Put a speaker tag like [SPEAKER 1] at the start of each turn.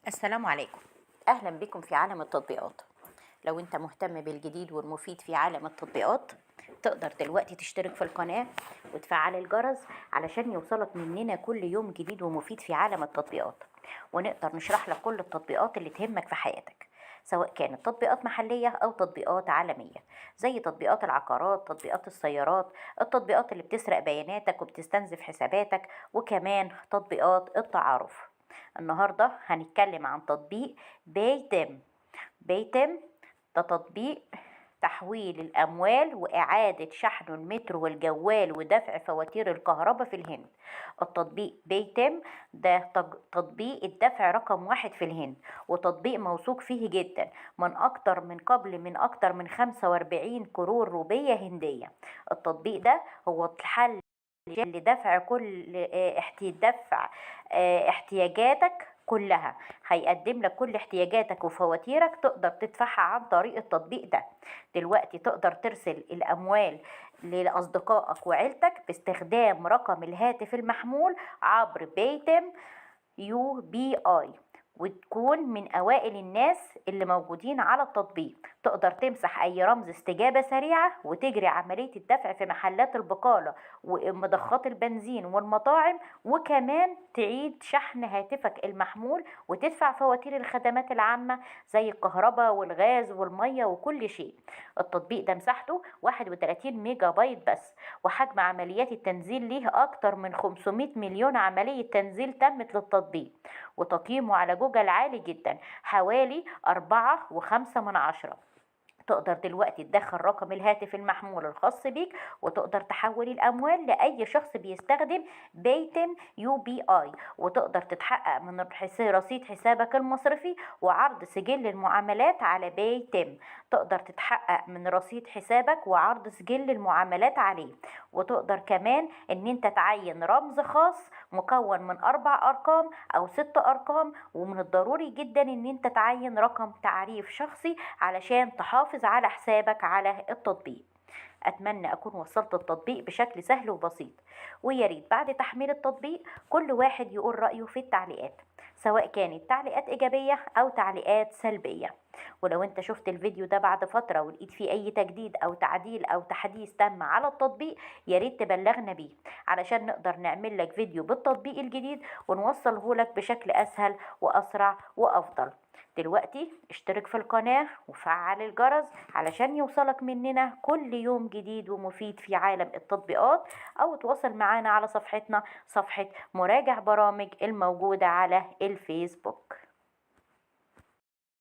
[SPEAKER 1] السلام عليكم، أهلا بكم في عالم التطبيقات. لو أنت مهتم بالجديد والمفيد في عالم التطبيقات تقدر دلوقتي تشترك في القناة وتفعل الجرس علشان يوصلك مننا كل يوم جديد ومفيد في عالم التطبيقات، ونقدر نشرح لك كل التطبيقات اللي تهمك في حياتك، سواء كانت تطبيقات محلية أو تطبيقات عالمية، زي تطبيقات العقارات، تطبيقات السيارات، التطبيقات اللي بتسرق بياناتك وبتستنزف حساباتك، وكمان تطبيقات التعارف. النهاردة هنتكلم عن تطبيق Paytm. Paytm ده تطبيق تحويل الأموال وإعادة شحن المترو والجوال ودفع فواتير الكهرباء في الهند. التطبيق Paytm ده تطبيق الدفع رقم 1 في الهند، وتطبيق موثوق فيه جدا من أكتر من 45 كرور روبية هندية. التطبيق ده هو الحل لدفع كل دفع احتياجاتك كلها، هيقدم لك كل احتياجاتك وفواتيرك تقدر تدفعها عن طريق التطبيق ده. دلوقتي تقدر ترسل الأموال لأصدقائك وعيلتك باستخدام رقم الهاتف المحمول عبر Paytm UPI، وتكون من أوائل الناس اللي موجودين على التطبيق. تقدر تمسح أي رمز استجابة سريعة وتجري عملية الدفع في محلات البقالة ومضخات البنزين والمطاعم، وكمان تعيد شحن هاتفك المحمول وتدفع فواتير الخدمات العامة زي الكهرباء والغاز والمية وكل شيء. التطبيق ده مساحته 31 ميجا بايت بس، وحجم عمليات التنزيل ليه أكتر من 500 مليون عملية تنزيل تمت للتطبيق، وتقييمه على جوجل عالي جدا حوالي 4.5. تقدر دلوقتي تدخل رقم الهاتف المحمول الخاص بيك وتقدر تحول الأموال لأي شخص بيستخدم Paytm UPI، وتقدر تتحقق من رصيد حسابك المصرفي وعرض سجل المعاملات على Paytm. تقدر تتحقق من رصيد حسابك وعرض سجل المعاملات عليه، وتقدر كمان ان انت تعين رمز خاص مكون من 4 ارقام او 6 ارقام، ومن الضروري جدا ان انت تعين رقم تعريف شخصي علشان تحافظ على حسابك على التطبيق. اتمنى اكون وصلت التطبيق بشكل سهل وبسيط، ويا ريت بعد تحميل التطبيق كل واحد يقول رأيه في التعليقات، سواء كانت تعليقات ايجابية او تعليقات سلبية. ولو انت شفت الفيديو ده بعد فترة ولقيت فيه اي تجديد او تعديل او تحديث تم على التطبيق يا ريت تبلغنا بيه علشان نقدر نعمل لك فيديو بالتطبيق الجديد ونوصله لك بشكل اسهل واسرع وافضل. دلوقتي اشترك في القناة وفعل الجرس علشان يوصلك مننا كل يوم جديد ومفيد في عالم التطبيقات، او تواصل معانا على صفحتنا صفحة مراجع برامج الموجودة على الفيسبوك.